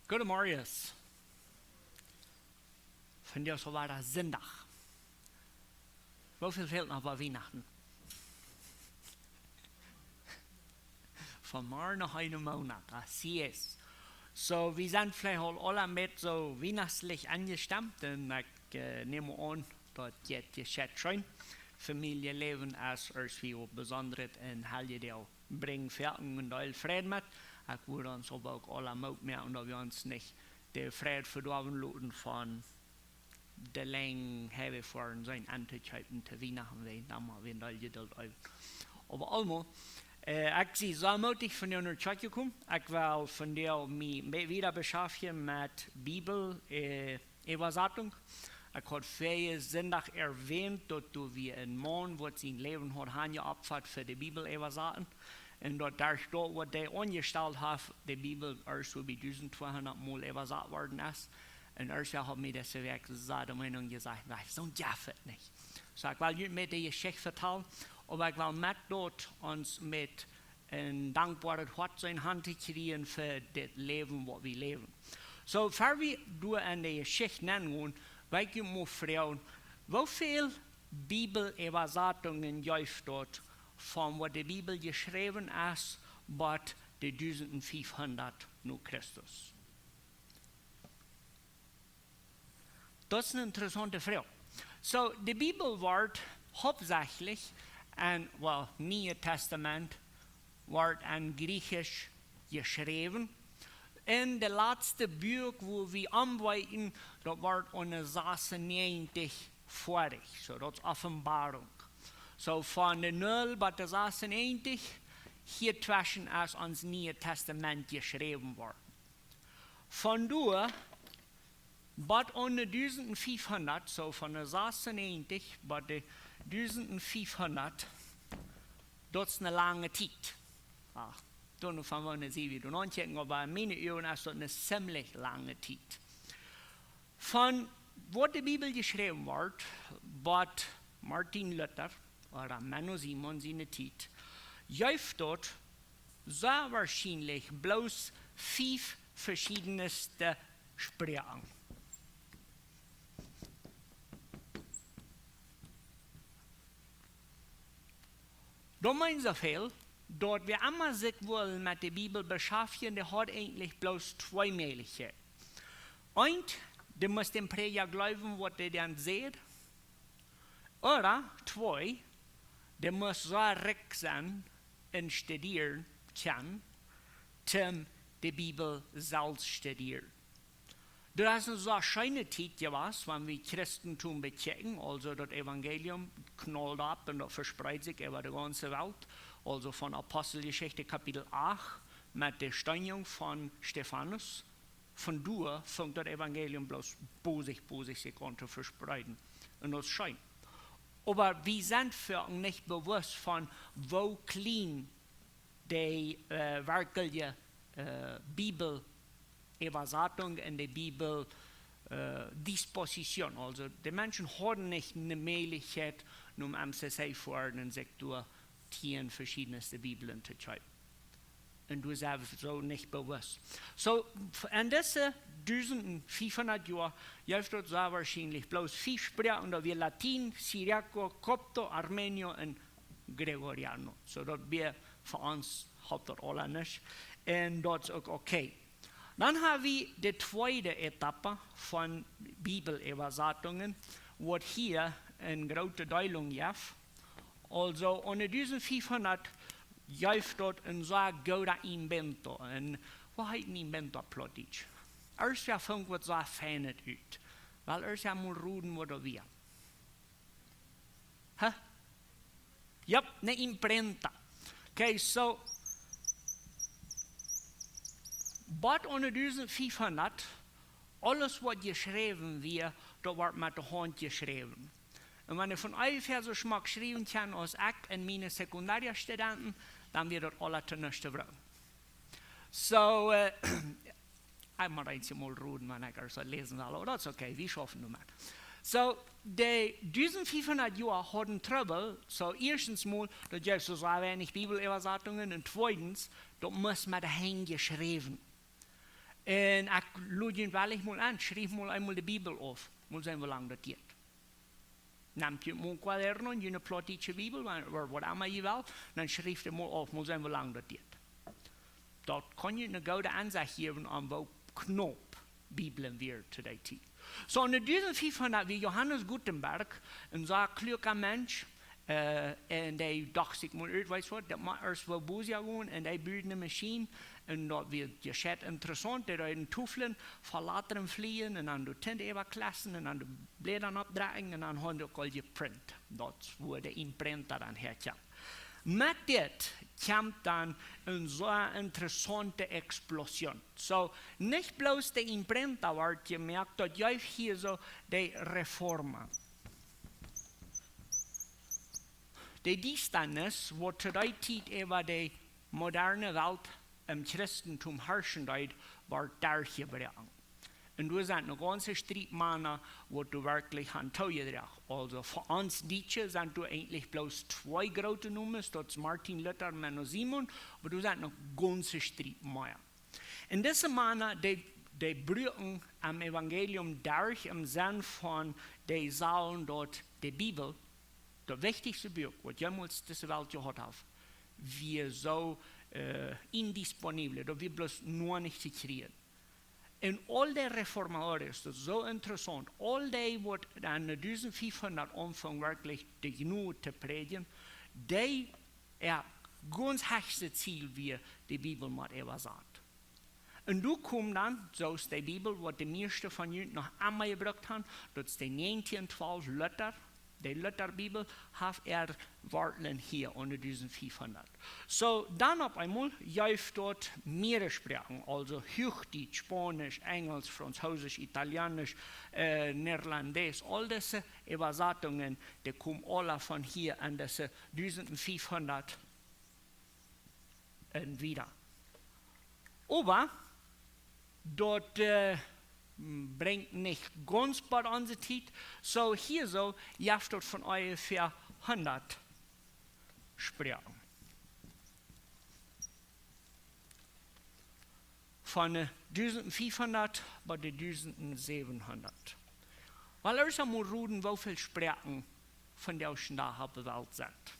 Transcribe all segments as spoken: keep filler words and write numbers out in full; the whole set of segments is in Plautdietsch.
Goedemorjes. Vondoag es aul wada Sindach. Woo väl fält noch bie Wienachten? Von morjen noch een Moonat, así es. So, wie sent veleicht aul aula met soo wienachtlich enjestemt un ekj, äh, näm aun, daut jeit junt scheen. Famieljeläwen es, aus wie opp besondret en Heljedoag brinjen, foaken een Deel Fräd met. Ekj wudd ons oba uk aula Moot moaken, daut wie ons nich de Fräd vedoawen loten von de lang hab wie foaren sien Ente kjeepen to Wienachten, wie dan mau wada een Deel Jedult äwen. Oba aulemol, äh, ekj sie soo mootich vondoag no Kjoakj jekomen. Ekj well vondoag mie be-, wada beschaftjen met Bibel, äh, Äwasatunk. Ekj haud väajen Sindach erwänt, daut doa wia een Maun, waut sien Läwen haud hanjeopfat fa de Bibel äwasaten. Un daut doa stoot, waut hee aunjestalt haft, de Bibel, aus woo bie dusent tweehundat Mol äwasat worden es. Un aus hee haud mie dise Wäakj soo de Meenunk jesajcht, daut soont jeft et nich. So, ekj well junt met de Jeschicht vetalen, oba ekj well met daut ons met een dankboaret Hoat sien Haunt to kjrieen fa dit Läwen, waut wie läwen. So, ver wie doa en de Jeschicht nengonen, well ekj junt mol froagen, woo väl Bibeläwasatungen jeft daut von waut de Bibel jeschräwen es, bat de dusent fiefhundat no Christus? Daut es eene interessaunte Froag. So, de Bibel woat hauptsächlich, un, well, Niee Tastament woat en Griechsch jeschräwen. Un de latste Buak, woo wie aunfangen, daut woat aune sasunnäajentich foadich. So, daut es Openboarunk. So, von de Null bat de sasunnäajentich, hia tweschen es ons Niee Tastament jeschräwen worden. Von doa bat aune dusent fiefhundat, so von de sasunnäajentich bat de dusent fiefhundat, daut es eene lange Tiet. Ah, dan von wua see wie dan aunfangen, oba en miene Uagen es daut eene ziemlich lange Tiet. Von waut de Bibel jeschräwen woat, bat Martin Luther, ooda Menno Simons siene Tiet, jeft daut sea woarschienlich bloos fief veschiedne Sproaken. Daut meent soo väl, daut wäa emma sikj well met de Bibel beschaftjen, dee haft eejentlich bloos twee Mäajlichkjeiten. Eent, dee mott dän Prädja jleewen, waut hee dan sajcht. Ooda twee, dee mott soo rikj sennen un studieren kjennen, toom de Bibel selfst studieren. Daut es eene sea scheene Tiet jewast, wan wie Christentum bekjikjen, aulsoo daut Evangelium knold opp un daut vespreet sikj äwa de gaunze Welt, aulsoo von Aposteljeschicht Kapitel acht met de Steenjunk von Stefanus. Von doa funk daut Evangelium bloos bosich, bosich sikj aun to vespreeden. Un daut es scheen. Oba wie sent foaken nich bewusst von woo kjlien de, äh, werkjliche, äh, Bibeläwasatunk un de Bibel, äh, Disposition. Aulsoo, de Menschen hauden nich eene Mäajlichkjeit, om M C C foaren un sikj doa tieen veschiedne Bibeln to kjeepen. Un doa sent wie soo nich bewusst. So, f-, en dise dusent fiefhundat Joa jeft daut sea woarschienlich bloos fief Sproaken, daut wia Latien, Syriaco, Copto, Armenio un Gregoriano. So, daut wia fa ons, halpt daut aula nich. Un daut es uk okay. Dan hab wie de tweede Etapp von Bibeläwasatungen, waut hia eene groote Deelunk jeft. Aulsoo, aune dusent fiefhundat jeft daut een sea gooda Invento. Un waut heet een Invento opp Plautdietsch? Ieescht, jo, funk waut sea feinet ut. Well, ieescht mol roden, waut daut wia. Huh? Yep, eene Imprenta. Okay, so, bat aune dusent fiefhundat, aules waut jeschräwen wia, daut wort met de Haunt jeschräwen. Un wan eena von onjefäa soo schmock schriewen kaun aus ekj un miene Sekundariastudenten, dan wia daut aula to nuscht to brucken. So, äh, ekj mott eemol roden, wan ekj ieescht läsen well, oba daut es okay, wie schaufen doamet. So, de dusent fiefhundat Joa hauden Trubbel, so, ieeschtens mol, daut jeft soo sea weinich Bibeläwasatungen, un tweedens, daut must met de Henj jeschräwen. Un ekj lod junt wellich mol aun, schriew mol eemol de Bibel auf. Mol seenen woo lang daut diet. Nemt junt mol een Kuaderno, june plautdietsche Bibel, wa-, wa-, waut emma jie wellen, dan schriew daut mol auf, mol seenen woo lang daut diet. Daut kaun junt eene goode Aunsecht jäwen aun woo knaup Bibeln wieren to dee Tiet. Soo, enne dusend fiefhundat wia Johannes Gutenberg, een sea kluaka Mensch, äh, un dee docht sikj mol, weetst waut, daut mott eascht woo Bos gonen, un dee bud eene Maschien, un daut wia, daut wia interessaunt, dee deeden Toflen, von latren flieen, un dan doa Tint äwa kjlastren, un dan de Bläda oppdrekjen, un dan hauden see uk aul jeprint. Daut wia de Imprenta dan häakjeem. Met dit kjemt dan eene sea interessaunte Explosion. Soo, nich bloos de Imprenta wort jemoakt, daut jeef hia soo de Reforma. De Diestanis, waut to dee Tiet äwa de moderne Welt em Christentum harschen deed, wort derchjebroaken. Un doa sent eene gaunze Striet Mana, waut doa werkjlich aun toojedroagen. Aulsoo, fa ons Dietsche sent doa eejentlich bloos twee groote Nomes, daut es Martin Luther un Menno Simons, oba doa sent noch gaunze Striet mea. Un dise Mana, dee, dee broaken aum Evangelium derch em Senn von, dee sagen daut de Bibel, daut wichtichste Buak, waut jemols dise Welt jehaut haft, wia soo, äh, indisponibel, daut wia bloos noch nich to kjrieen. Un aul dee Reformadores, daut es soo interessaunt, aul dee, waut aun de dusend fiefhundat aunfungen werkjlich de Jnod to prädjen, dee, äa gaunz hechstet Ziel wia, de Bibel mott äwasaten. Un doa kjeem dan, soo aus de Bibel, waut de mieeschte von junt noch emma jebrukt haben, daut es de näajentieen twalf Luther, de Lutherbibel, haft äare Wortlen hia enne dusend fiefhundat. Soo, dan opp eemol jeef daut mea Sproaken, aulsoo Huachdietsch, Spaunisch, Enjelsch, Franzeesch, Italienisch, äh, Neerlandisch, aul dise Äwasatungen, dee kjeemen aula von hia aun dise dusend fiefhundat un wieda. Oba daut, äh, brinjt nich gaunz bie onse Tiet. Soo, hia soo, jeft daut von onjefäa hundat Sproaken. Von, äh, dusend fiefhundat bat de dusend säwenhundat. Well, eascht mol roden, woo väl Sproaken vondoag dän Dach opp de Welt sent.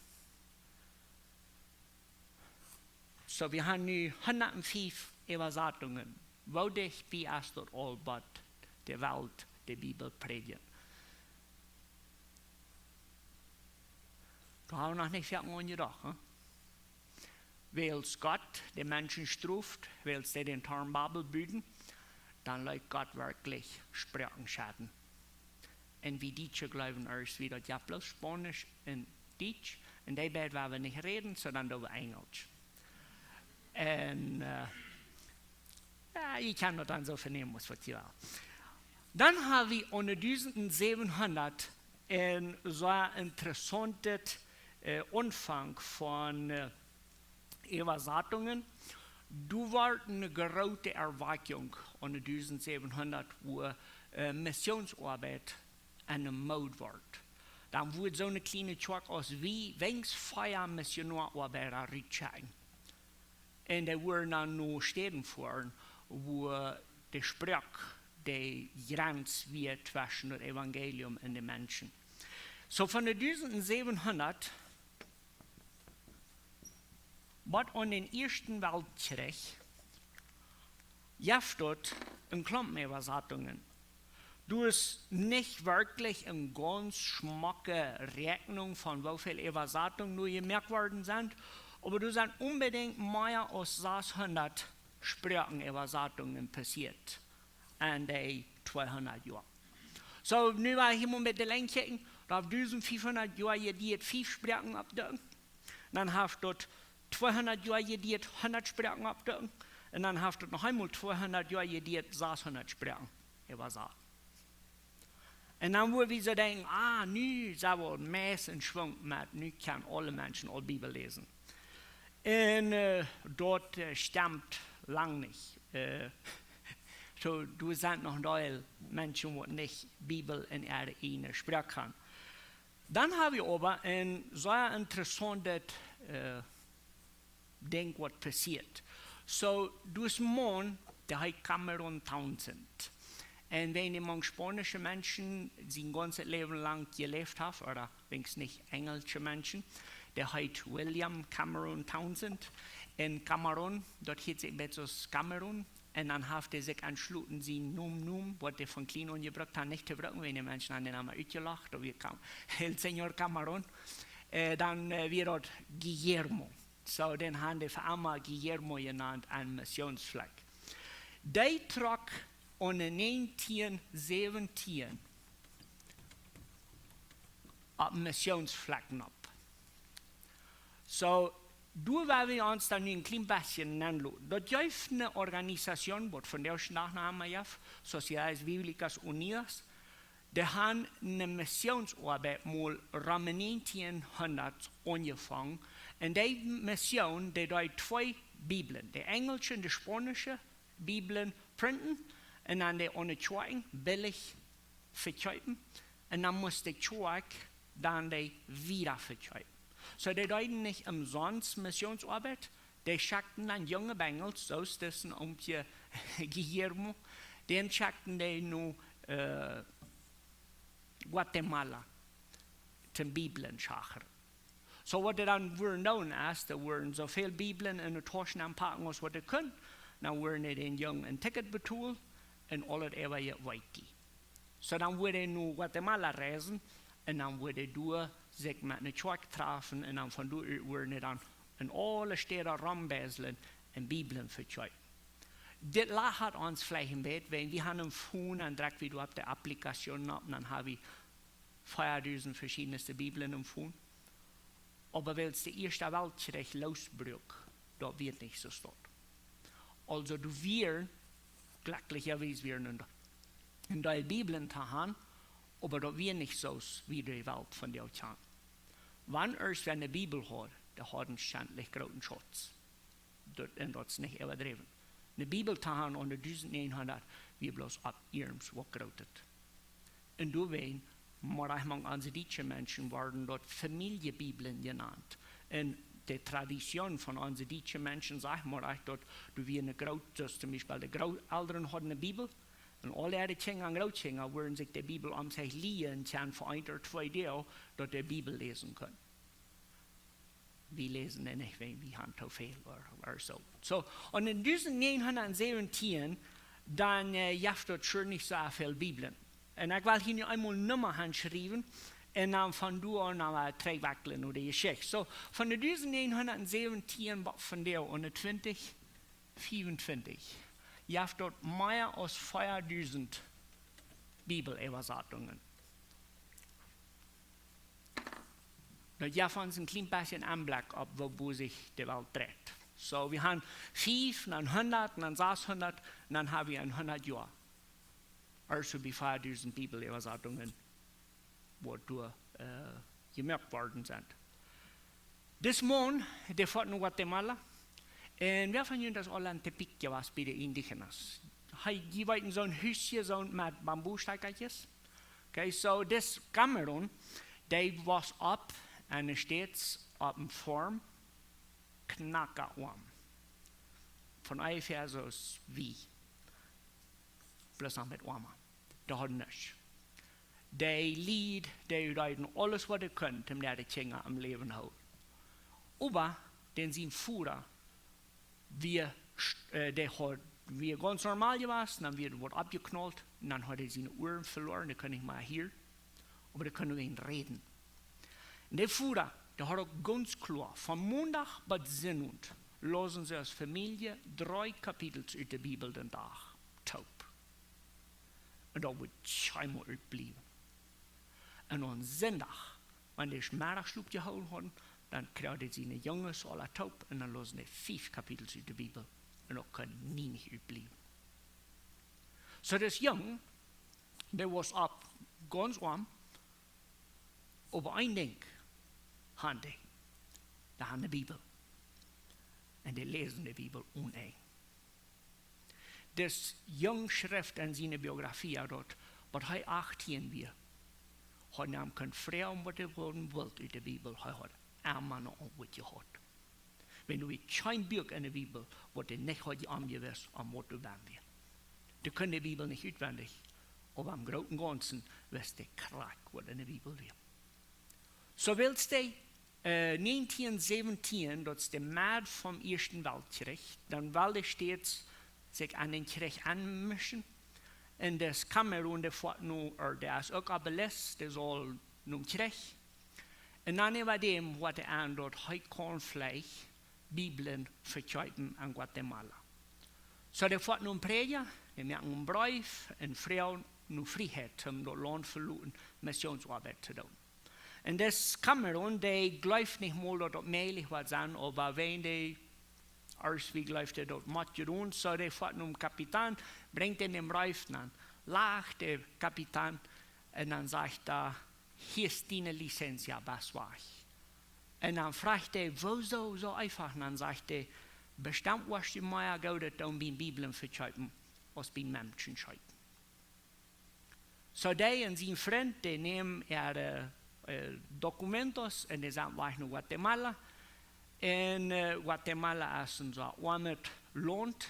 Soo, wie haben nu hundatfief Äwasatungen. Woo dicht bie es daut aul, waut de Welt de Bibel prädjen? Doa haben wie noch nich väl aun jedocht, hä? Wiels Gott de Menschen stroft, wiels see dän Toren Babel buden, dan leet Gott werkjlich Sproaken scheiden. Un wie Dietsche jleewen eascht, wie daut jeft bloos Spaunisch un Dietsch. Un dee beid woa wie nich räden, sonda doo wie Enjelsch. Un, äh, jo, jie kjennen daut dan soo venämen aus waut jie wellen. Dan haben wie enne dusend säwenhundat een soo interessauntet, äh, Aunfank von, äh, Äwasatungen. Doa wort eene groote Erwakjunk enne dusend säwenhundat, wua, äh, Missionsoabeit aun de Mood wort. Dan wort soo eene kjliene Kjoakj aus wie, weens vea Missionoaoabeida rutschekjen. Un dee wudden dan no Städen foaren, wua de Sproak de Jrenz wia tweschen daut Evangelium un de Menschen. Soo von de dusend säwenhundat bat aun dän Ieeschten Weltkjrich jeft daut een Klompen Äwasatungen. Doa es nich werkjlich eene gaunz schmocke Räakjnunk von woo väl Äwasatungen nu jemoakt worden sent, oba doa sent onbedinjt mea aus sashundat Sproakenäwasatungen passieet en dee tweehundat Joa. Soo, nu woa wie hia mol met de Lenj kjikjen, daut haft dusend fiefhundat Joa jeduat, fief Sproaken opptodeekjen. Dan haft daut tweehundat Joa jeduat, hundat Sproaken opptodeekjen. Un dan haft daut noch eemol tweehundat Joa jeduat, sashundat Sproaken äwasaten. Un dan wudden wie soo denkjen, ah, nu sent wie meist em Schwunk met, nu kjennen aule Menschen aul Bibel läsen. Un, äh, daut, äh, stemt lang nich. Äh, soo, doa sent noch väl Menschen, waut nich Bibel en äare ieejne Sproak haben. Dan haben wie oba een sea interessauntet, äh, Dinkj, waut passieet. Soo, doa es een Maun, Dee heet Cameron Townsend. Un wäa emma Spaunische Menschen sien gaunzet Läwen lang jeläft haft, ooda weens nich enjelsche Menschen, dee heet William Cameron Townsend. Un Cameron, daut hieet sikj een bät soo aus Kamerun. Un dan haft hee sikj entschloten, sienen Nomen, Nomen, waut hee von kjlien aun jebrukt haft, nich to brucken, wäajen de Menschen haben am emma utjelacht, daut wia Cam-, el Señor Cameron. Äh, dan, äh, wia daut Guillermo. Soo, dän haben dee fa emma Guillermo jenant, een Missionsflakj. Dee trock aun de näajentieen säwentieen opp Missionsflakj nopp. Soo, doa woa wie ons dan nu een kjlien bät nenloten. Daut jeft eene Organisation, waut vondoag dän Dach noch emma jeft, Sociedades Bíblicas Unidas. Dee haben eene Missionsoabeit mol rom näajentieen hundat aunjefongen. Un dee Mission, dee deed twee Bibeln, de enjelsche un de spaunische Bibeln printen un dan dee aun de Kjoakjen billich vekjeepen. Un dan must de Kjoakj dan dee wieda vekjeepen. Soo, dee deeden nich omsonst Missionsoabeit. Dee schekjten dan junge Benjels, soo aus disen Omkje Guillermo, dän schekjten dee no, äh, Guatemala, toom Bibeln schacheren. Soo, waut dee dan wudden doonen es, dee wudden soo väl Bibeln enne Tausch nenpacken aus waut dee kunnen. Dan wudden dee dän Jung een Ticket betolen un aul daut äwaje weeten. Soo, dan wudd hee no Guatemala reisen un dan wudd hee doa sikj met eene Kjoakj trafen un dan von doa ut wudden dee dan en aule Städen rombeislen un Bibeln vekjeepen. Dit lajcht ons veleicht een bät, wan wie haben een Phone, dan drekj wie doa opp de Applikation opp un dan hab wie veadusent veschiedne Bibeln em Phone. Oba wiels de Ieeschte Weltkjrich loosbruak, daut wia nich soo stoakj. Aulsoo, doa wieren, jlekjlicherwies wieren een, een Deel Bibeln to haben, oba daut wia nich soo aus wie de Welt vondoag kjanen. Wan eena eene Bibel haud, dee haud een schentlich grooten Schutz. Daut, un daut es nich äwadräwen. Eene Bibel to haben aune dusent näajenhundat wia bloos opp iernst waut Grootet. Un doawäajen, mau ekj mank onse dietsche Menschen worden daut Famieljenbibeln jenant. Un de Tradition von onse dietsche Menschen sajcht mau ekj daut, doa wia eene groote, soo aus toom Biespel de Grootelren hauden eene Bibel, un aule äare Kjinja un Grootkjinja wudden sikj de Bibel om sikj lieren kjennen fa een ooda twee Doag, daut dee Bibel läsen kunnen. Wie läsen dee nich, wan wie haben too väl ooda, ooda soo. Soo, un en dusent näajenhundat säwentieen, dan, äh, jeft daut sure nich soo väl Bibeln. Un ekj well hia nu eemol Nummaen schriewen un dan von doa aun dan trigj wajchgonen no de Jeschicht. Soo, von de dusent näajenhundat säwentieen bat vondoag aune twintich fiefuntwintich, jeft daut mea aus veadusent Bibeläwasatungen. Daut jeft ons een kjlien bät Enblikj opp, woo, woo sikj de Welt dreit. Soo, wie haben fief, dan hundat, dan sashundat, dan haben wie een hundat Joa. Aulsoo bie veadusent Bibeläwasatungen, waut doa, äh, jemoakt worden sent. Dis Maun, dee foat no Guatemala. Un wäa von junt es aul en Tepic jewast bie de Indígenas? Hee, jie weeten, soon Hus hia, soon met Bambustoakjes. Okay, soo, dis Cameron, dee wos opp en de States opp eene Farm, knackeoam. Von onjefäa soo aus wie. Bloos noch met oama. Dee hauden nuscht. Dee Lied, dee deeden aules waut dee kunnen, om de Kjinja aum Läwen hoolen. Oba dän sien Voda wia, äh, dee haud, wia gaunz normal jewast, dan wia waut aufjeknault, un dan haud hee siene Uaren veloaren, dee kunn nich mea hieren, oba dee kunn noch räden. Un de Voda, dee haud uk gaunz kloa, von Mondach bat Sindach lausen see aus Famielje dree Kapitels ut de Bibel dän Dach toop. Un daut wudd kjeenmol utbliewen. Un aum Sindach, wan dee Meddachschlop jehoolen hauden, dan kjrieech dee siene Junges aula toop un dan lausen dee fief Kapitels ut de Bibel. Un daut kunn nie nich utbliewen. Soo, dis Jung, dee wos opp gaunz oam, oba een Dinkj hauden dee. Dee hauden de Bibel. Un dee läsen de Bibel onen Enj. Dis Jung schrift en siene Biografie daut, waut hee achtieen wia, haud am kunt froagen, waut hee wullt, wullt ut de Bibel, hee haud emma ne Auntwuat jehaut. Wan doa wia kjeen Buak en de Bibel, waut hee nich haud aunjewist, om waut doa benn wia. Dee kunn de Bibel nich utwendich, oba em grooten gaunzen wist dee krakjt waut enne Bibel wia. Soo wiels dee, äh, 1917, daut es de Medd vom Ieeschten Weltkjrich, dan wull dee steeds sikj aun dän Kjrich aunmischen. Un dis Cameron, dee foat nu, ooda dee es uk Obelist, dee saul nom Kjrich. Un dan äwa däm woat hee aun daut hee kaun veleicht Bibeln vekjeepen en Guatemala. Soo, dee foat nom Prädja, dee moakt een Breef un froagt no Frieheit, om daut Launt veloten, Missionsoabeit to doonen. Un dis Cameron, dee jleeft nich mol daut daut mäajlich woat sennen, oba wan dee, aus wie jleewen, daut mott jedonen, soo dee foat nom Kapitan, brinjt am dän Breef aun, lajcht de Kapitan, un dan sajcht hee: "Hia es diene licencia, best wajch." Un dan froagt hee: "Wuarom soo eefach?" Un dan sajcht hee: "Bestemmt woascht du mea Goodet doonen biem Bibeln vekjeepen aus biem Menschen scheepen." Soo dee un sien Frint, dee nämen äare, äh, documentos un dee sent wajch no Guatemala. Un, äh, Guatemala es een soo oamet Launt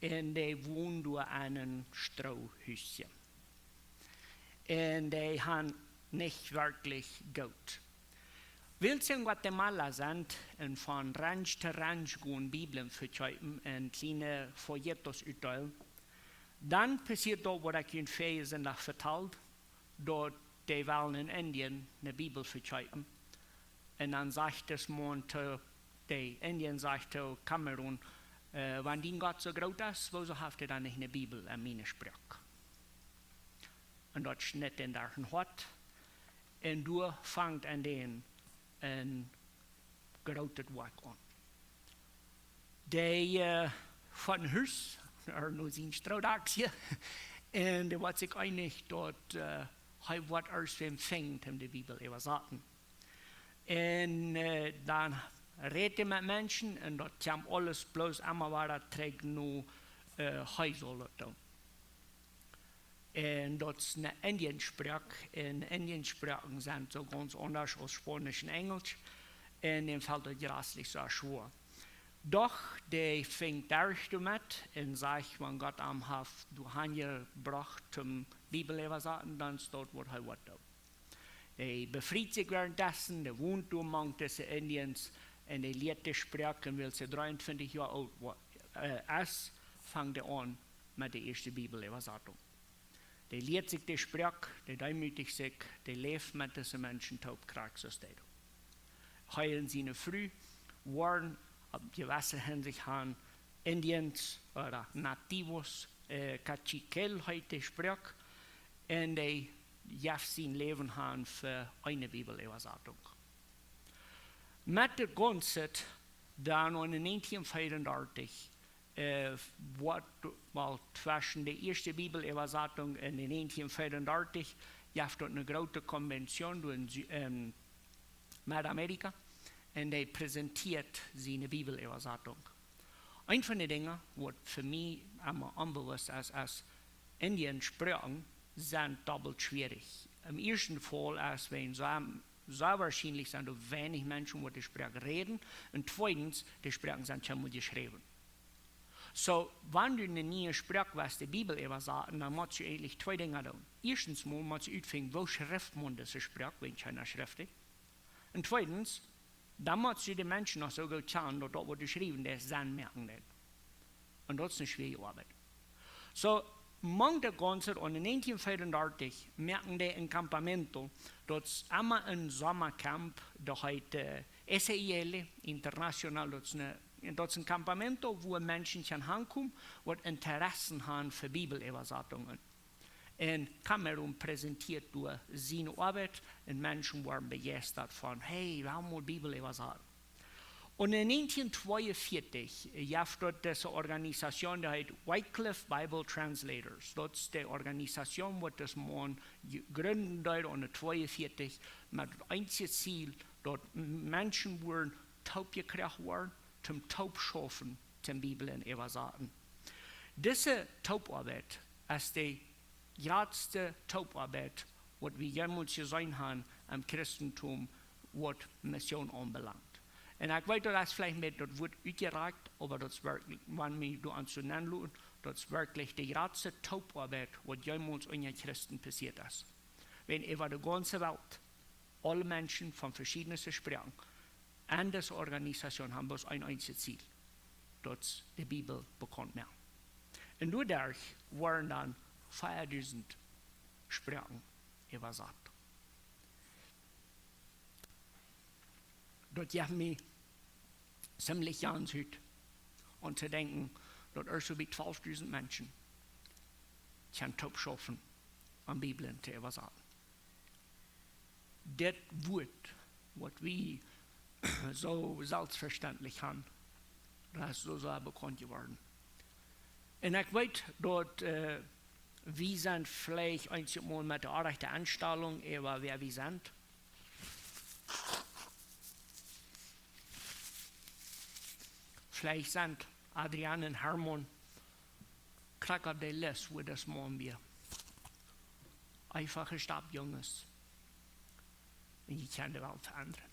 un dee wonen doa en een Stroohusje. Un dee han nich werkjlich goot. Wiels see en Guatemala sent un von Ranch to Ranch gonen Bibeln vekjeepen un kjliene folletos utdeelen, dan passieet daut waut ekj junt väajen Sindach vetald, daut dee wellen en Indien eene Bibel vekjeepen. Un dan sajcht dis Maun to de Indien, sajcht to Cameron: "Äh, wan dien Gott soo groot es, wuarom haft hee dan nich eene Bibel en miene Sproak?" Un daut schnitt am derch daut Hoat. Un doa fangt aun dän een grootet Woakj aun. Dee, äh, von Hus, ooda no sien Stroodakje, un dee woat sikj eenich daut, äh, hee woat ieescht wäm finjen, om de Bibel äwasaten. Un, äh, dan rät hee met Menschen un daut kjemt aules bloos emma wada trigj no, äh, hee saul daut doonen. Un daut es eene Indiensproak, un Indiensproaken sent soo gaunz aundasch aus Spaunisch un Enjelsch, un däm felt daut jreslich soo schwoa. Doch dee finjt derch doamet un sajcht, wan Gott am haft doahan jebrocht toom Bibel äwasaten, dan es daut waut hee woat doonen. Dee befriet sikj wäarenddessen, dee wont doa mank dise Indiens un dee lieet de Sproak, un wiels hee 23 Joa oolt wo-, äh, es, fangt hee aun met de ieeschte Bibeläwasatunk. Dee lieet sikj de Sproak, dee deemootijcht sikj, dee läft met dise Menschen toop, krakjt soo aus dee. Hee un siene Fru wieren opp jewesse Hinsicht han Indiens ooda Nativos, äh, Kaqchikel heet de Sproak, un dee jeef sien Läwen han fa eene Bibeläwasatunk. Met daut gaunze, dan en 1934, äh, woat mol tweschen de ieeschte Bibeläwasatunk un de 1934, jeef daut eene groote Konvention doa en Sü-, en Middelamerika, un dee präsentieet siene Bibeläwasatunk. Eent von de Dinja, waut fa mie emma onbewusst es, es Indiensproaken sent dobbelt schwierich. Em ieeschten Faul es, wäajen soo, soo woarschienlich sent doa weinich Menschen, waut de Sproak räden, un tweedens, de Sproaken sent kjeenmol jeschräwen. Soo, wan du eene niee Sproak west de Bibel äwasaten, dan motst du eejentlich twee Dinja doonen. Ieeschtens mol motst du utfinjen, woo schrift maun dise Sproak, wäajen kjeena schrift dee. Un tweedens, dan motst du de Menschen noch soo goot kjanen, daut daut waut du schriewen deist, Senn moaken deit. Un daut es eene schwoare Oabeit. Soo, mank daut gaunze, en 1934 moaken dee een campamento, daut es emma een Sommakamp, daut heet, äh, S I L International, daut es eene, daut es een campamento, wua Menschen kjennen hankomen, waut Interessen han fa Bibeläwasatungen. Un Cameron präsentieet doa siene Oabeit un Menschen woaren bejeistat von: "Hey, wie haben mol Bibel äwasaten." Un en 1942 jeef daut dise Organisation, dee heet Wycliffe Bible Translators. Daut es de Organisation, waut dis Maun je-, jründen deed en 42 met daut eensje Ziel, daut M-, Menschen wudden toopjekjräajen woaren, toom toop schaufen, toom Bibeln äwasaten. Dise Toopoabeit es de jratste Toopoabeit, waut wie jemols jeseenen haben em Christentum, waut Mission aunbelangt. Un ekj weet, daut es veleicht met daut Wuat utjerakjt, oba daut es werkjlich, wan wie doa aun to nenloten, Daut es werkjlich de jratste Toopoabeit, waut jemols unja Christen passieet es. Wan äwa de gaunze Welt, aule Menschen von veschiedne Sproaken, en dise Organisation haben bloos een eensjet Ziel, daut es de Bibel bekaunt moaken. Un doaderch woaren dan veadusent Sproaken äwasat. Daut jeft mie ziemlich Gänsehaut, om to denkjen, daut ea soo bie twalfdusent Menschen kjennen toopschaufen, om Bibeln to äwasaten. Dit Wuat, waut wie soo selfstvestendlich haben, daut es soo, soo bekaunt jeworden. Un ekj weet, daut, äh, wie sent veleicht eenjemol met de rajchte Enstalunk äwa wäa wie sent. Veleicht sent Adrian un Hermann krakjt opp de List, wua daut Maun wia. Eenfache Stapjunges. Un dee kjennen de Welt veendren.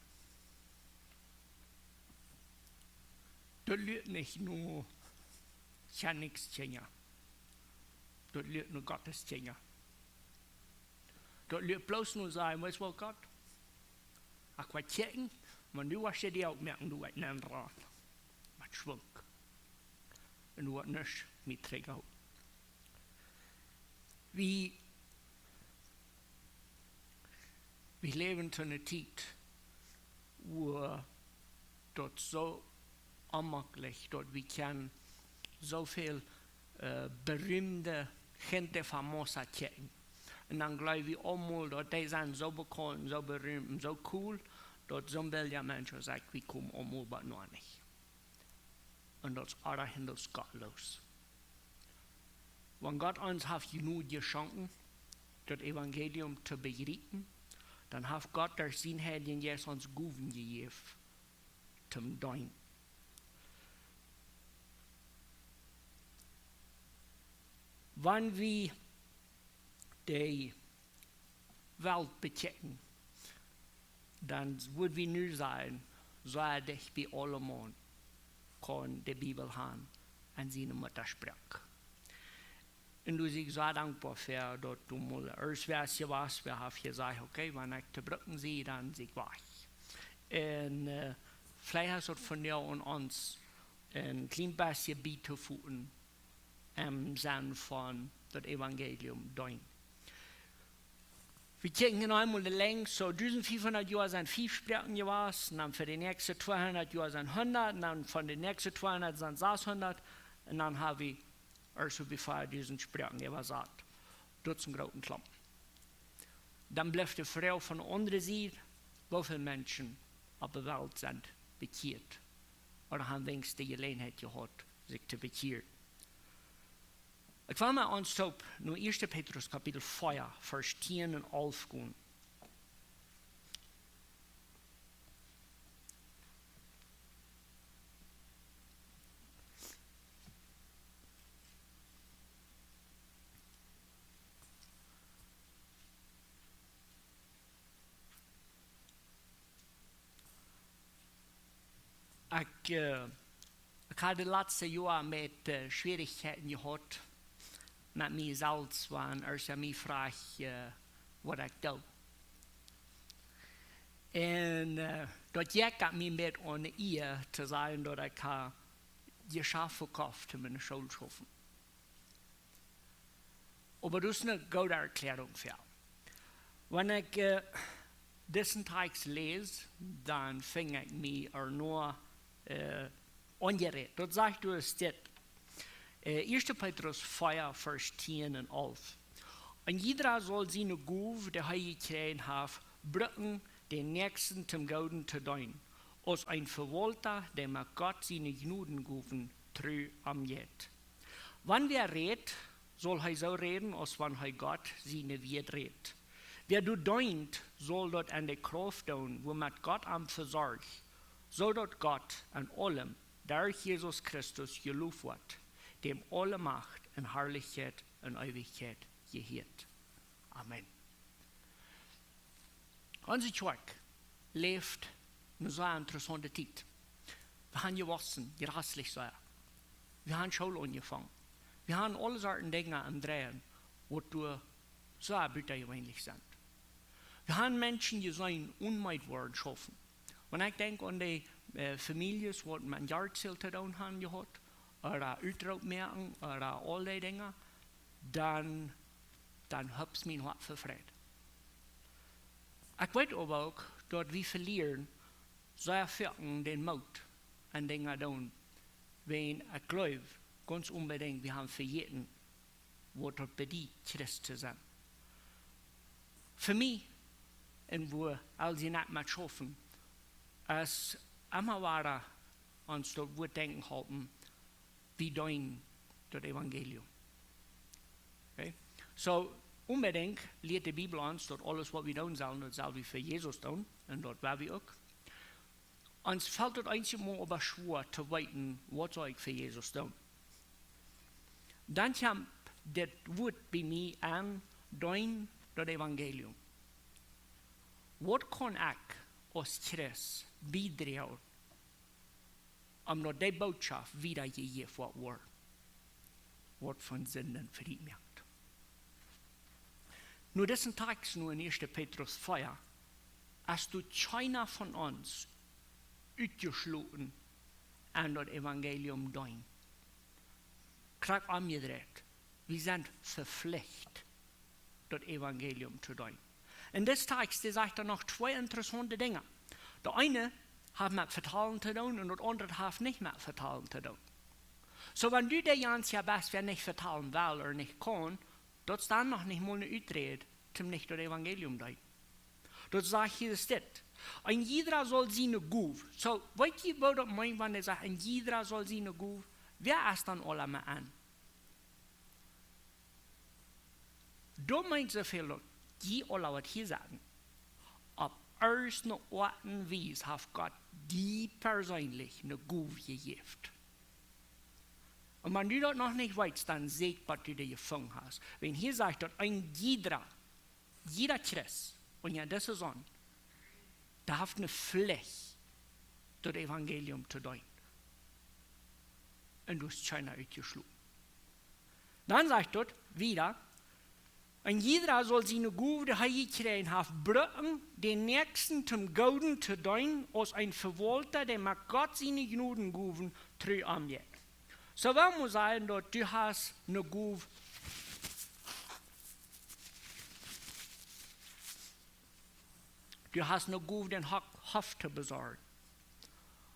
Daut lat nich no Kjennichskjinja. Daut lat no Gottes Kjinja. Daut lat bloos no sajen, weetst waut, Gott? Ekj woa kjikjen, oba nu woascht du die uk moaken, du woascht nennranen. Met Schwung. Un du woascht nuscht mie trigjhoolen. Wie, wie läwen to eene Tiet, wua daut soo onmaklich, daut wie kjennen soo väl, äh, berühmte gente famosa kjikjen. Un dan jleew wie aulemol, daut dee sent soo bekaunt un soo berühmt un soo cool, daut soon billja Mensch aus ekj, wie komen aulemol bie noch nich. Un daut es oajch un daut es gottloos. Wan Gott ons haft Jnod jeschonken, daut Evangelium to bejriepen, dan haft Gott derch sienen Heiljen Jeist ons Gowen jejäft, toom deenen. Wan wie de Welt bekjikjen, dan wudd wie nu sajen, soo dicht bie aulemaun kaun de Bibel han en siene Muttasproak. Un doa sie ekj soo dankboa fa, daut du mol ieescht wia jewast, wie haben jesajcht, okay, wan ekj to brucken sie, dan sie ekj wajch. Un, äh, veleicht es daut vondoag aun ons, een kjlien bät bie to foten, em Senn von daut Evangelium deenen. Wie kjikjen hia emol de Lenjd, soo dusent fiefhundat Joa sent fief Sproaken jewast, un dan fa de näakjste tweehundat Joa sent hundat, un dan von de näakjste tweehundat sent sashundat, un dan haben wie ea soo bie veadusent Sproaken äwasat. Daut es een grooten Klompen. Dan blift de Froag von de aundre Sied, woo väl Menschen opp de Welt sent bekjieet, ooda haben weens de Jeläajenheit jehaut, sikj to bekjieren. Ekj well met ons toop no ieeschte Petrus Kapitel vea, Varsch tieen un alf gonen. Ekj, äh, ekj haud de latste Joa met, äh, Schwierichkjeiten jehaut met mie selfst, wan eena mie fruach, äh, waut ekj doo. Un, äh, daut jekj mie met aun de Ea to sajen, daut ekj haud Jeschaft vekoft, om enne School to schaufen. Oba daut es eene goode Erkjläarunk fa. Wan ekj, äh, disen Tekjst läs, dan finj ekj mie ea noch, äh, aunjerät. Daut sajcht doa dit, äh, ieeschte Petrus vea, Varsch tieen un alf. Un jieda saul siene Gow, dee hee jekjräajen haft, brucken, dän Näakjsten toom Gooden to deenen, aus een Vewaulta, dee met Gott siene Jnodengowen tru omjeit. Wan wäa rät, saul hee soo räden, aus wan hee Gott siene Wieed rät. Wäa doa deent, saul daut en de Krauft doonen, wuamet Gott am vesorcht, soo daut Gott en aulem derch Jesus Christus jelowt woat, däm aule Macht un Harlichkjeit en Eewichkjeit jehieet. Amen. Onse Kjoakj läft eene sea interessaunte Tiet. Wie haben jewossen, jraslich sea. Wie haben School aunjefongen. Wie haben aule Sorten Dinja aum Dreien, waut doa soo butajeweenlich sent. Wie haben Menschen jeseenen, onmeed woaren schaufen. Wan ekj denkj aun dee, äh, Famieljes, waut met Yard Sale to doonen haben jehaut, ooda Utroop moaken, ooda aul dee Dinja, dan, dan hopst mien Hoat fa Freid. Ekj weet oba uk, daut wie velieren sea foaken dän Moot aun Dinja doonen, wan ekj jleew, gaunz onbedinjt, wie haben vejäten, waut daut bediet, Christ to sennen. Fa mie, un wua aul see nich met schaufen, es emma wada ons daut Wuat denkjen halpen, wie deenen daut Evangelium. Okay? So, onbedinjt lieet de Bibel ons, daut aules, waut wie doonen sellen, daut sell wie fa Jesus doonen. Un daut woa wie uk. Ons felt daut eenjemol oba schwoa to weeten, waut saul ekj fa Jesus doonen. Dan kjemt dit Wuat bie mie aun, deenen daut Evangelium. Waut kaun ekj aus Christ biedroagen, om daut dee Bootschoft wieda jejäft woat, waut von Sinden frie moakt? Nu, disen Tekst nu en ieeschte Petrus vea, es doa kjeena von ons utjeschloten aun daut Evangelium deenen. Krakjt omjedreit. Wie sent veflicht, daut Evangelium to deenen. En disen Tekst, dee sajcht doa noch twee interessaunte Dinja. Daut eene haft met vetalen to doonen un daut aundre haft nich met vetalen to doonen. So, wan du de Jans hia best, wäa nich vetalen well ooda nich kaun, daut es dan noch nich mol eene Uträd, toom nich daut Evangelium deenen. Daut sajcht hia es dit. Een jieda saul siene Gow. So, weet jie, waut daut meent, wan hee sajcht, een jieda saul siene Gow? Wäa es dan aula met aun? Daut meent soo väl, daut jie aula, waut hia sitten, opp irjent eene Oat un Wies haft Gott die perseenlich eene Gow jejäft. Un wan du daut noch nich weetst, dan secha, waut du doa jefungen hast. Wan hia sajcht, daut een jieda, jieda Christ, un jo, daut es soo, dee haft eene Flicht, daut Evangelium to deenen. Un du hast kjeena utjeschloten. Dan sajcht daut wieda, een jieda saul siene Gow, dee hee jekjräajen haft, brucken, dän Näakjsten toom Gooden to deenen, aus een Vewaulta, dee met Gott siene Jnodengowen tru omjeit. So, well wie sajen, daut du hast eene Gow, du hast eene Gow, dän Hoff, Hoff to besorjen.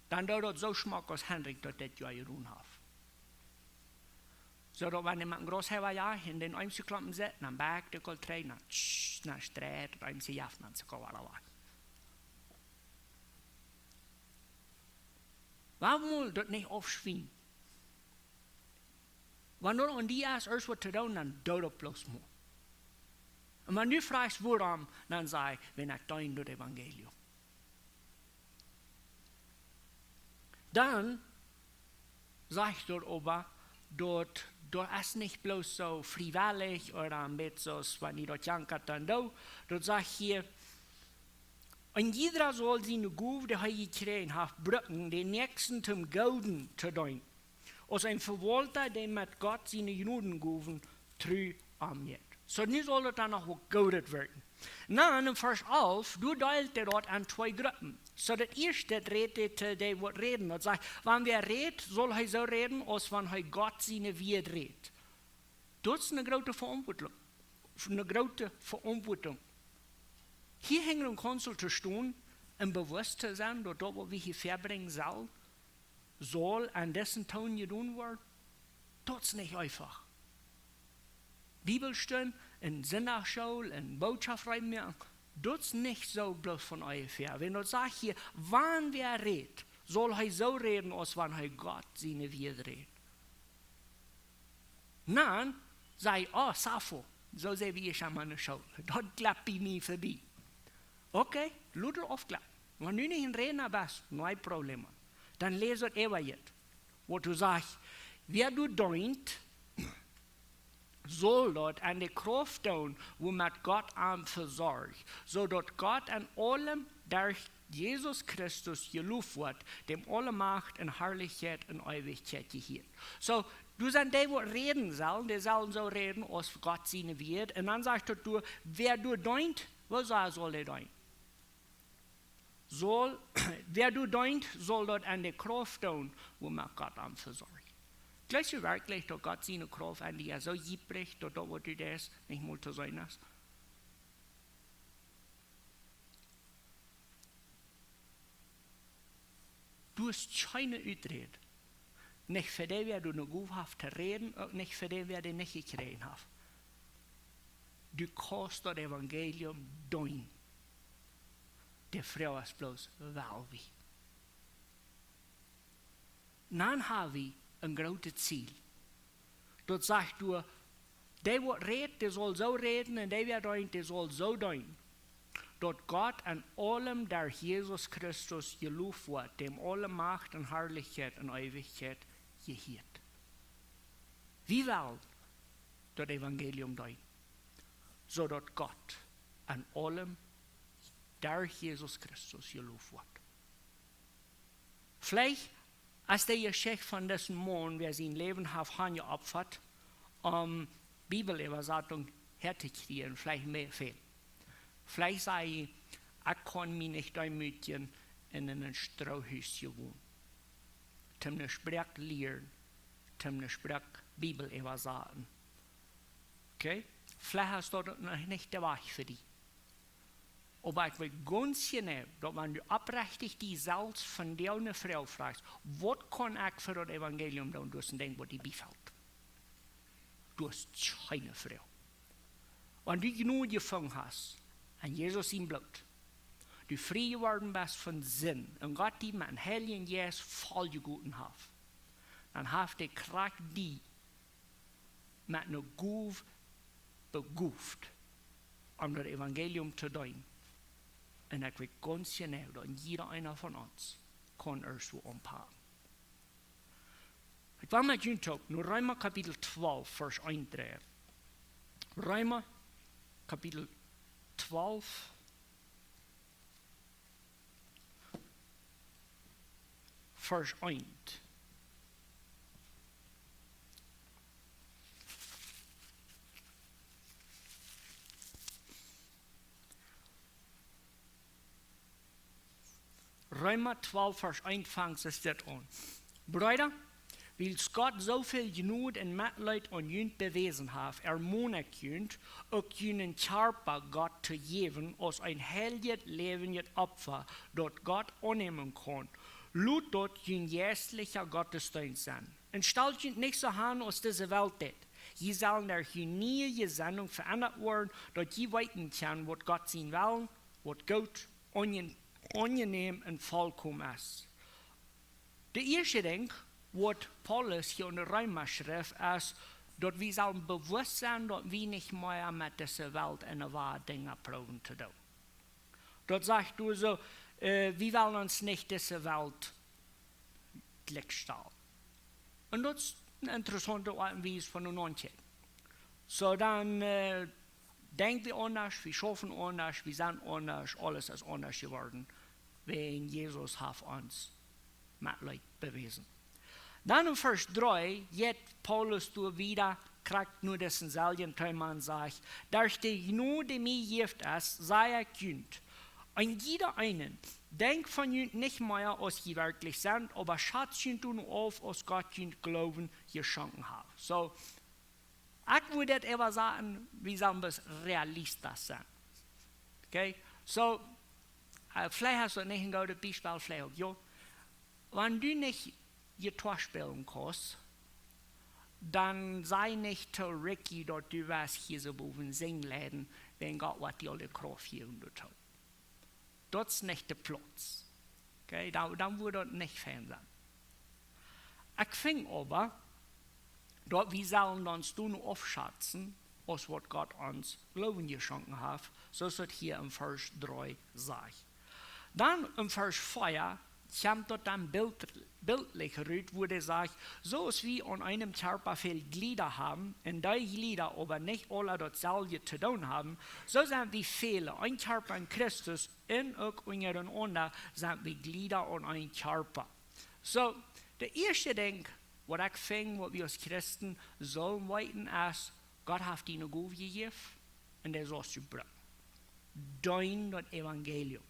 Dan doo daut soo schmock, aus Henrik daut dit Joa jedonen haft. Soo daut wan eena met een Graushäwa, jo, en dän Eemsklompen sitt, dan backt dee aul trigj, dan, tsch, dan streit daut Eemskje, jo, dan es et aul wada wajch. Wuarom daut nich aufschwienen? Wan daut aun die es, irjent waut to doonen, dan doo daut bloos mau. Un wan du froagst, wuarom, dan saj: Wan ekj deen daut Evangelium. Dan sajcht daut oba, daut, daut es nich bloos soo friewellich ooda een bät soo aus wan jie daut jankat dan doo. Daut sajcht hia, een jieda saul siene Gow, dee hee jekjräajen haft, brucken, dän Näakjsten toom Gooden to deenen. Aus een Vewaulta, dee met Gott siene Jnodengowen tru omjeit. So, nu saul daut dan noch waut Goodet woaren. Na, en Varsch alf, doa deelt hee daut en twee Gruppen. So, daut ieeschte rät hee to dee, waut räden. Daut sajcht, wan wäa rät, saul hee soo räden, aus wan hee Gott siene Wieed rät. Daut es eene groote Veauntwuatunk. Eene groote Veauntwuatunk. Hia hinja een Kaunzel to stonen un bewusst to sennen, daut daut, waut wie hia väabrinjen sellen, saul aun disen Toon jedonen woaren, daut es nich eefach. Bibelstund un Sindachschool un Bootschoft rein moaken, daut es nich soo bloos von onjefäa. Wan daut sajcht hia, wan wäa rät, saul hee soo räden, aus wan hee Gott siene Wieed rät. Dan saj ekj: "Oh, Safo, soo sent wie emma enne School. Daut klappt bie mie vebie." Okay, lot et aufklappen. Wan du nich een Rädna best, no Probleme. Dan läs daut äwa jet. Waut doa sajcht: Wäa doa deent, saul daut aun de Krauft doonen, wuamet Gott am vesorcht, soo daut Gott en aulem derch Jesus Christus jelowt woat, däm aule Macht un Harlichkjeit un Eewichkjeit jehieet. So, Doa sent dee, waut räden sellen, dee sellen soo räden aus Gott sien Wort. Un dan sajcht daut doa, wäa doa deent, woo saul, saul dee deenen? Saul, wäa doa deent, saul daut aun de Krauft doonen, woo mau Gott am vesorcht. Jleefst du werkjlich, daut Gott siene Krauft aun die soo jeit, daut daut, waut du deist, nich mol to seenen es? Du hast kjeene Uträd. Nich fa dee, wäa die ne Gow haft to räden, uk nich fa dee, wäa dee nich jekjräajen haft. Du kaust daut Evangelium deenen. De Froag es bloos, well wie? Dan hab wie een grootet Ziel. Daut sajcht doa, dee waut rät, dee saul soo räden, un dee waut deent, dee saul soo deenen. Daut Gott en aulem derch Jesus Christus jeloft woat, däm aule Macht un Harlichkjeit un Eewichkjeit jehieet. Wie wellen daut Evangelium deenen, soo daut Gott en aulem derch Jesus Christus jeloft woat. Veleicht es de Jeschicht von disen Maun, wäa sien Läwen haft hanjeopfat, om Bibeläwasatunk häa to kjrieen, veleicht mea väl. Veleicht säd hee: "Ekj kaun mie nich deemootjen un en een Stroohus wonen, toom ne Sproak lieren, toom ne Sproak Bibel äwasaten." Okay? Veleicht es daut noch nich de Wajch fa die. Oba ekj weet gaunz jeneiw, daut wan du oprechtich die selfst von dee ne Froag froagst: "Waut kaun ekj fa daut Evangelium doonen?" Du hast een Dinkj, waut die biefelt. Du hast kjeene Froag. Wan du Jnod jefungen hast aun Jesus sien Bloot, du frie jeworden best von Sind un Gott die met een Heiljen Jeist volljegoten haft, dan haft hee krakjt die met ne Gow begoft, om daut Evangelium to deenen. Un ekj weet gaunz jeneiw, daut jieda eena von ons kaun ieescht woo aunfangen. Ekj well met junt uk no Reema Kapitel twalf, Varsch eent dreien. Reema Kapitel twalf, Varsch eent. Reema twalf, Varsch eent fangt es dit aun. Breeda, wiels Gott soo väl Jnod un Metleet aun junt bewäsen haft, ermon ekj junt, uk junen Kjarpa Gott to jäwen aus een heiljet, läwendjet Opfa, daut Gott aunnämen kaun. Lot daut jun jeistlicha Gottesdeenst sennen. Un stalt junt nich soo aun aus dise Welt deit. Jie sellen derch june niee Jesennunk veendat woaren, daut jie weeten kjennen, waut Gott sien Wellen, waut goot, aunje-, aunjenäm un volkomen es. De ieeschte Dinkj, waut Paulus hia aun de Reema schrift, es, daut wie sellen bewusst sennen, daut wie nich mea met dise Welt un de Welt Dinja proowen to doonen. Daut sajcht doa soo, äh, wie wellen ons nich dise Welt jlikj stalen. Un daut es eene interessaunte Oat un Wies von de Nonche. Soo dan, äh, denkj wie aundasch, wie schaufen aundasch, wie sent aundasch, aules es aundasch jeworden, wäajen Jesus haft ons Metleet bewäsen. Dan en Varsch dree jeit Paulus doa wieda, krakjt no disen selwjen Teema un sajcht: "Derch de Jnod, dee mie jejäft es, saj ekj junt, een jieda eenen, denkjt von junt nich mea aus jie werkjlich sent, oba schatzt junt doano auf, aus Gott junt Gloowen jeschonken haft." Soo, ekj wudd dit äwasaten, wie sellen bloos realistisch sennen. Okay? Soo, äh, veleicht es daut nich een goodet Biespel, veleicht uk jo. Wan du nich Jitoa spälen kaust, dan saj nich to Ricky, daut du west hia soo bowen sinjen leiden, wäajen Gott woat die aul de Krauft jäwen doatoo. Daut es nich de Plauz. Okay, dan, dan wudd daut nich fein sennen. Ekj finj oba, daut wie sellen ons doano aufschatzen, aus waut Gott ons Gloowen jeschonken haft, soo aus daut hia en Varsch dree sajcht. Dan en Varsch vea kjemt daut dan bilt-, biltlich rut, wua hee sajcht: "Soo aus wie aun eenem Kjarpa väl Jlieda haben, un dee Jlieda oba nich aula daut selwje to doonen haben, soo sent wie väle, een Kjarpa en Christus, un uk unjarenaunda sent wie Jlieda aun een Kjarpa." Soo, de ieeschte Dinkj, Waut ekj finj, waut wie aus Christen sellen weeten es, Gott haft die eene Gow jejäft un dee saust du brucken. Dien daut Evangelium.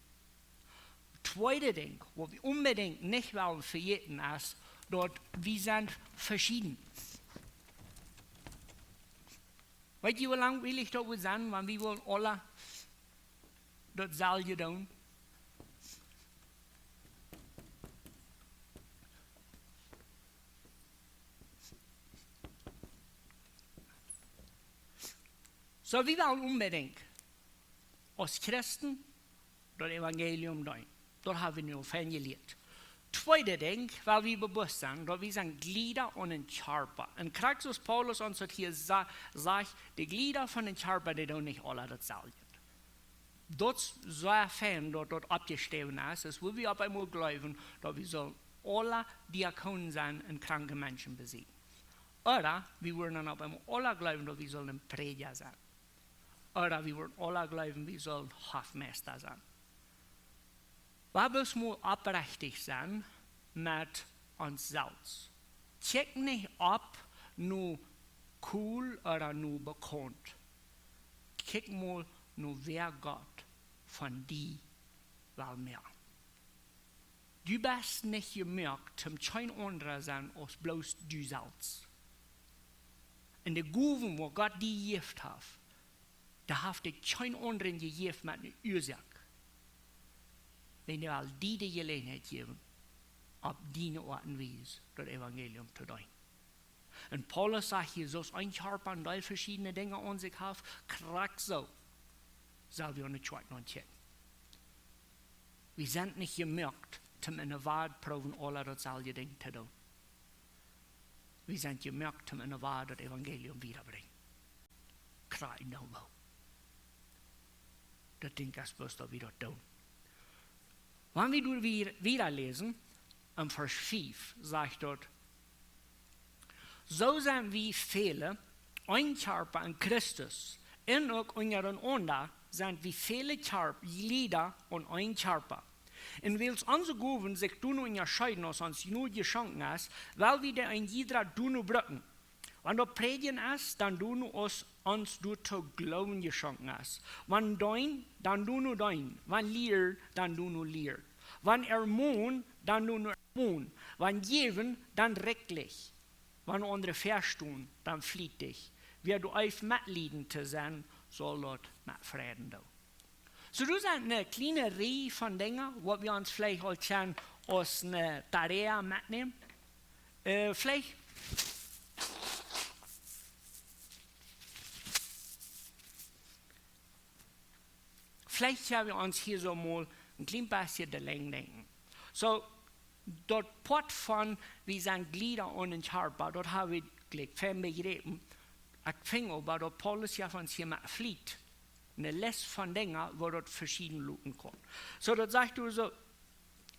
Tweede Dinkj, waut wie onbedinjt nich wellen vejäten es, daut wie sent veschieden. Weet jie, woo langwielich daut woat sennen, wan wie wellen aule daut selwje doonen? Soo, wie wellen onbedinjt aus Christen daut Evangelium doonen. Daut hab wie nu aul fein jelieet. Tweede Dinkj, well wie bewust sennen, daut wie sent Jlieda aun een Kjarpa. Un krakjt soo aus Paulus ons daut hia sa-, sajcht, de Jlieda von dän Kjarpa, dee doonen nich aule daut selwje. Daut es soo fein, daut daut oppjeschräwen es, es woo wie opp eemol jleewen, daut wie sellen aule Diakonen sennen un kranke Menschen besieekjen. Ooda wie wudden dan opp eemol aule jleewen, daut wie sellen een Prädja sennen. Ooda wie wudden aule jleewen, wie sellen Hofmeista sennen. Wie motten mol oprechtich sennen met ons selfst. Kjikj nich opp no cool ooda no bekaunt. Kjikj mol no wäa Gott von die well mea. Du best nich jemoakt toom kjeen aundra sennen aus bloos du selfst. Un de Gowen, waut Gott die jejäft haft, dee haft die kjeen aundren jejäft met eene Uasoak. Wan dee well die de Jeläajenheit jäwen, opp diene Oat un Wies daut Evangelium to doonen. Un Paulus sajcht hia, soo aus een Kjarpa een Deel veschiedne Dinja aun sikj haft, krakjt soo sell wie aun de Kjoakj nopp kjikjen. Wie sent nich jemoakt toom enne Welt proowen aule daut selwje Dinkj to doonen. Wie sent jemoakt toom enne Welt daut Evangelium wiedabrinjen. Krakjt soo. Daut Dinkj es bloos, daut wie daut doonen. Wan wie doa wieda, wieda läsen, en Varsch fief, sajcht daut: Soo sent wie väle een Kjarpa en Christus, un uk unjarenaunda sent wie väle Kjarp-, Jlieda aun een Kjarpa. Un wiels onse Gowen sikj doano unjascheeden aus ons Jnod jeschonken es, well wie dee een jiedra doano brucken. Wan daut Prädjen es, dan doano aus ons doatoo Gloowen jeschonken es. Wan deenen, dan doano deenen. Wan lieren, dan doano lieren. Wan ermonen, dan doano ermonen. Wan jäwen, dan rikjlich. Wan aundre väastonen, dan flietich. Wäa doa eeft metlieden to sennen, saul daut met Freiden doonen. Soo, daut sent eene kjliene Rieej von Dinja, waut wie ons veleicht aul kjennen aus eene Tarea metnämen. Äh, veleicht, veleicht kjenn wie ons hia soo mol een kjlien bät de Lenj denkjen. Soo, daut Poat von wie sent Jlieda aun een Kjarpa, daut hab wie jlikj fein bejräpen. Ekj finj oba, daut Paulus hia von hia met fliet, eene Lest von Dinja, woo daut veschieden loopen kaun. Soo, daut sajcht doa soo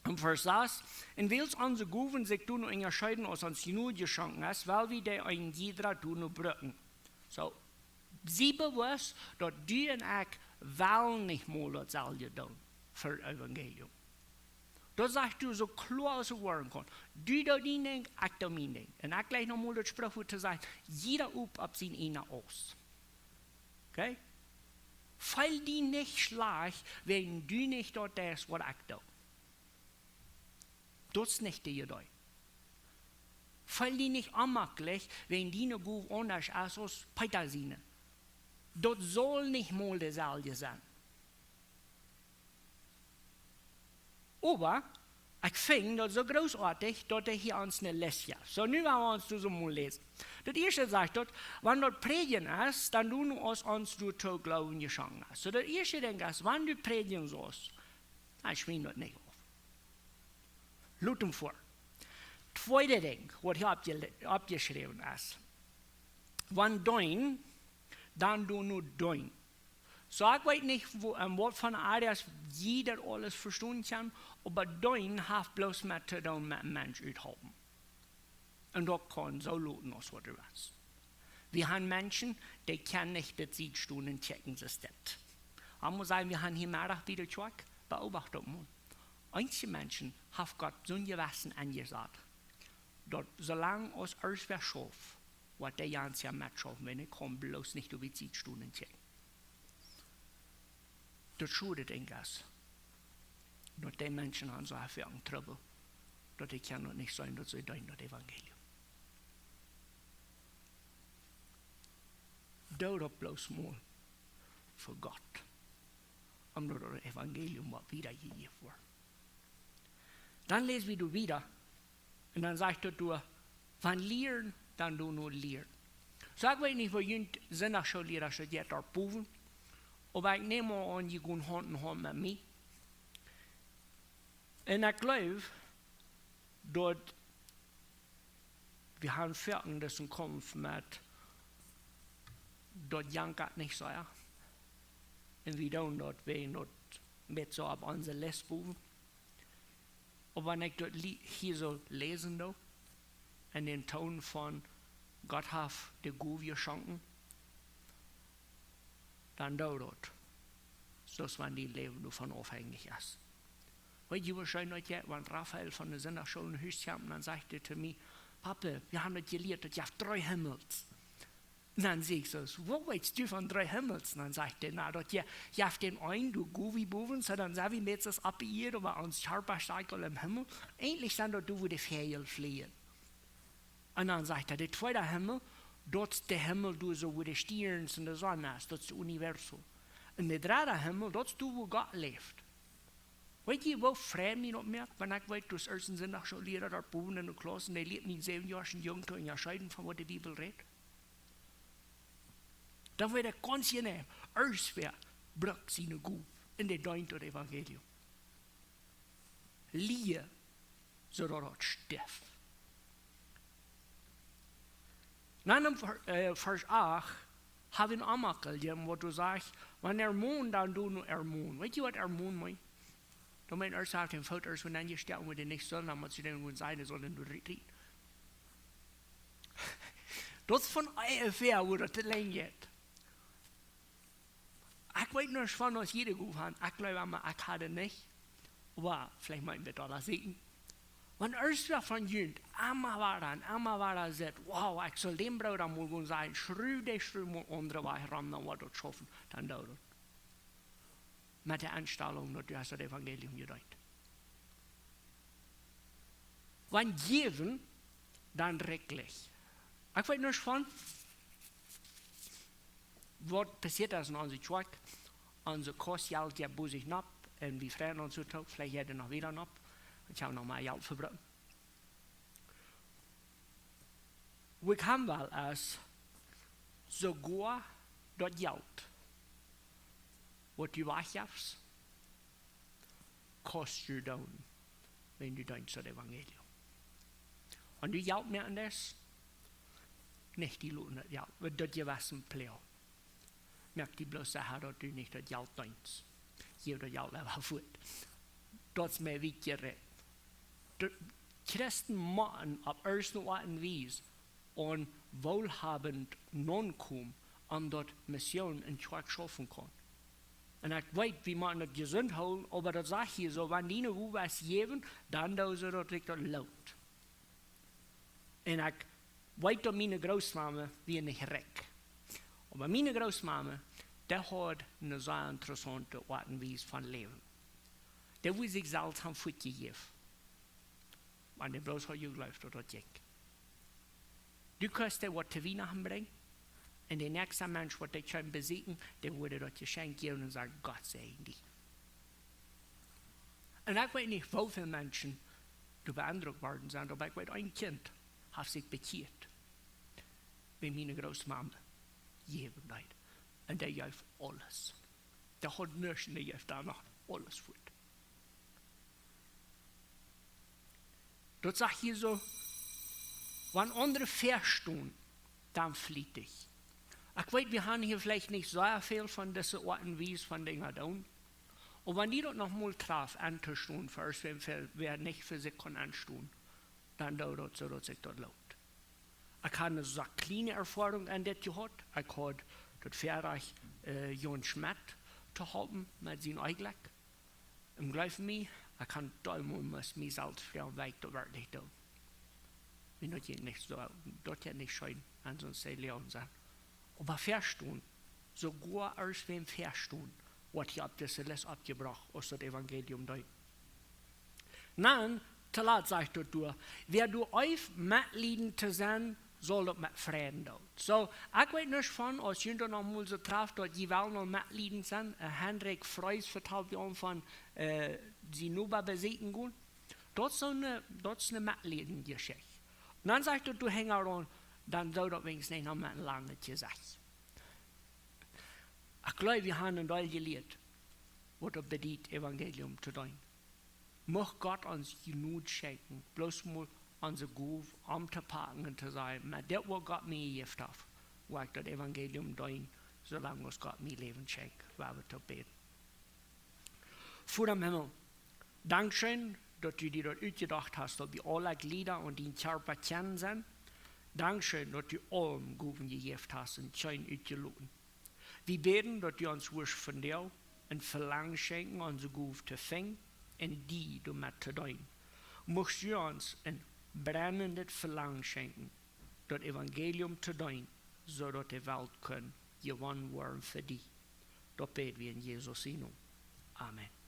en Varsch sas: Un wiels onse Gowen sikj doano unjascheeden aus ons Jnod jeschonken es, well wie dee een jiedra doano brucken. Soo, sie bewust, daut du un ekj wellen nich mol daut selwje doonen fa daut Evangelium. Daut sajcht doa soo kloa aus et woaren kaun. Du deist dien Dinkj, ekj doo mien Dinkj. Un ekj jlikj noch mol daut Sprichwuat to sajen: Jieda opp, opp sien eenen Aust. Okay? Feel die nich schlajcht, wan du nich daut deist, waut ekj doo. Daut es nich de Idee. Feel die nich onjemakjlich, wan diene Gow aundasch es aus Peeta siene. Daut saul nich mol deselwje sennen. Oba ekj finj daut soo grootoatich, daut hee hia ons eene Lest jeft. Soo, nu woa wie ons daut soo mol läsen. Daut ieeschte sajcht daut, wan daut Prädjen es, dan doano aus ons doatoo Gloowen jeschonken es. Soo, daut ieeschte Dinkj es, wan du prädjen saust, dan schwien daut nich auf. Lot am väa. Tweede Dinkj, waut hia oppje-, oppjeschräwen es: Wan deenen, dan doano deenen. Soo, ekj weet nich, woo, en waut fa areas jie daut aules vestonen kjennen, oba deenen haft bloos met to doonen met een Mensch uthalpen. Un daut kaun soo looten aus waut du west. Wie haben Menschen, dee kjennen nich daut Sied stonen un checken, soo es daut. Ekj mott sajen, wie haben hia Meddach bie de Kjoakj, beobacht daut mol. Eenje Menschen haft Gott soon Jewessen enjesat. daut soo lang aus irjentwäa schauft, woat dee gaunz Joa metschaufen, wan ekj kaun bloos nich doa bie Sied stonen un kjikjen. Daut schuadt eent es, daut dee Menschen han soo väl Trubbel, daut ekj kaun daut nich seenen, daut see deenen daut Evangelium. Doo daut bloos mol fa Gott, om daut daut Evangelium waut wieda jejäft woat. Dan läs wie doa wieda, un dan sajcht daut doa: "Wan lieren, dan doo no lieren." Soo, ekj weet nich, woo junt Sindachschoolliera soo jeit doa bowen, oba ekj näm aun, jie gonen Haunt en Haunt met mie. Un ekj jleew, daut wie haben foaken disen Kaumf met, daut jankat nich soo, jo. Un wie doonen daut, wie doonen daut met soo opp onse Lest bowen. Oba wan ekj daut Lie-, hia soo läsen doo, en dän Toon von Gott haft de Gow jeschonken, dan doo daut, soo aus wan dien Läwen doavon aufhenjich es. Weet jie, woo scheen daut jeit, wan Rafael von de Sindachschool no Hus kjemt, dan sajcht hee to mie: "Pape, wie haben daut jelieet, daut jeft dree Himmels." Un dan saj ekj soo: "Waut weetst du von dree Himmels?" Un dan sajcht hee: "Na, daut je-, jeft dän eenen doa bowen, bowen, soo dan sent wie met ons oppe Ieed, oba ons Kjarpa steit aul em Himmel. Eejentlich sent daut doa, wua de Väajel fleajen." Un dan sajcht hee: "De tweede Himmel, daut es de Himmel doa soo, wua de Stierns un de Sonn es, daut es de Universum. Un de dredde Himmel, daut es doa, wua Gott läft." Weet jie, woo frei mie daut moakt, wan ekj weet, daut es een Sindachschoolliera doa bowen en de Klauss, un dee lieet mien säwenjoaschen Jung to unjascheiden von waut de Bibel rät? Dan woat ekj gaunz jeneiw, irjentwäa brukt siene Gow un dee deent daut Evangelium. Lia, soo daut daut stift. Dan em Ver-, äh, Varsch acht hab wie een Oamakjel, waut doa sajcht: "Wan ermonen, dan doo no ermonen." Weet jie, waut ermonen meent? Daut meent, ieescht haft dän Foot ieescht, wan dan je stellen, wua dee nich sull, dan mott je dän gonen sajen, dee sull dän doa rie-, rie-. Daut es von ea fäa, wua daut to lang jeit. Ekj weet nich von aus jie de Gow han, ekj jleew emma, ekj haud nich. Oba veleicht mott wie daut aula seenen. Wan ieescht wäa von junt emma wada un emma wada sajcht: "Wow, ekj sull dän Brooda mol gonen sajen, schruw dee Schruw mol aundre Wajch rom, dan woat daut schaufen", dan doo daut. Met de Enstalunk, daut du hast daut Evangelium jedeent. Wan jäwen, dan rikjlich. Ekj weet nich von, waut passieet es en onse Kjoakj. Onse Kaus jeit bosich nopp un wie freien ons soo, veleicht jeit et noch wieda nopp. Ekj hab noch mea Jelt vebrukt. Woo ekj han well es, soogoa daut Jelt, waut du wajchjefst, kaust du doonen, wan du deist daut Evangelium. Wan du Jelt moaken deist, nich die loten daut Jelt, daut jeft een Ploag. Moak die bloos secha, daut du nich daut Jelt deist. Jeff daut Jelt leewa fuat. Daut es mea wiet jerät. De Christen motten opp irjent eene Oat un Wies aun woolhabend nokomen, aun daut Mission un Kjoakj schaufen kaun. Un ekj weet, wie motten daut jesunt hoolen, oba daut sajcht hia soo, wan diene Gow es jäwen, dan doo see daut sikj daut loont. Un ekj weet, daut miene Grootmame wia nich rikj. Oba miene Grootmame, dee haud eene sea interessaunte Oat un Wies von läwen. Dee wull sikj selfst han fuatjejäft. Wan dee bloos haud jejleeft, daut daut jinkj. Du kaust dee waut to Wienachten brinjen, un de näakjste Mensch, waut dee kjeem besieekjen, dee wudd daut Jeschenkj jäwen un sajen: "Gott säajen die." Un ekj weet nich, woo väl Menschen doa beendrukt worden sent, oba ekj weet, een Kjint haft sikj bekjieet, wan miene Grootmame jäwen deed. Un dee jeef aules. Dee haud nuscht, un dee jeef doano aules fuat. Daut sajcht hia soo, wan aundre väastonen, dan flietich. Ekj weet, wie han hia veleicht nich soo väl von dise Oat un Wies von Dinja doonen. Oba wan die daut noch mol traft, entostonen, fa irjent wäa, wäa nich fa sikj kaun enstonen, dan doo daut soo, daut sikj daut loont. Ekj hab eene sea kjliene Erfoarunk aun dit jehaut. Ekj haud daut Väarajcht, äh, Jon Schmidt to halpen met sien Onjlekj. Un jleew mie, ekj kaun doll mol mie selfst froagen, woo ekj daut werkjlich doo. Wie daut je nich soo, daut je nich scheen aun soon Seel leawen sennen. Oba vestonen, soogoa aus wäm vestonen, woat hia opp dise List oppjebrocht aus daut Evangelium deed. Dan, to lat sajcht daut doa, wäa doa eeft metlieden to sennen, saul daut met Freiden doonen. Soo, ekj weet nuscht von, aus jie daut noch mol soo traft, daut jie wellen noch metlieden sennen, äh, Hendrik Frees vetalt wie aun von, äh, sien Noba besieekjen gonen. Daut es soone, daut es ne metlieden Jeschicht. Un dan sajcht daut doa hinjaraun, dan saul daut weens nich noch met een langet Jesecht. Ekj jleew, wie haben een Deel jelieet, waut daut bediet, Evangelium to deenen. Mucht Gott ons Jnod schenkjen, bloos mol onse Gow auntopaken un to sajen: "Met dit, waut Gott mie jejäft haft, woa ekj daut Evangelium deenen, soo lang aus Gott mie Läwen schenkjt." Woa wie toop bäden. Voda em Himmel, dankscheen, daut du die daut utjedocht hast, daut wie aule Jlieda aun dien Kjarpa kjennen sennen. Dankscheen, daut du aulem Gowen jejäft hast un kjeen utjeloten. Wie bäden, daut du ons wurscht vondoag een Velangen schenkjen, onse Gow to finjen un die doamet to deenen. Muchst du ons een brennendet Velangen schenkjen, daut Evangelium to deenen, soo daut de Welt kunn jewonnen woaren fa die. Daut bäd wie en Jesus sien Nomen. Amen.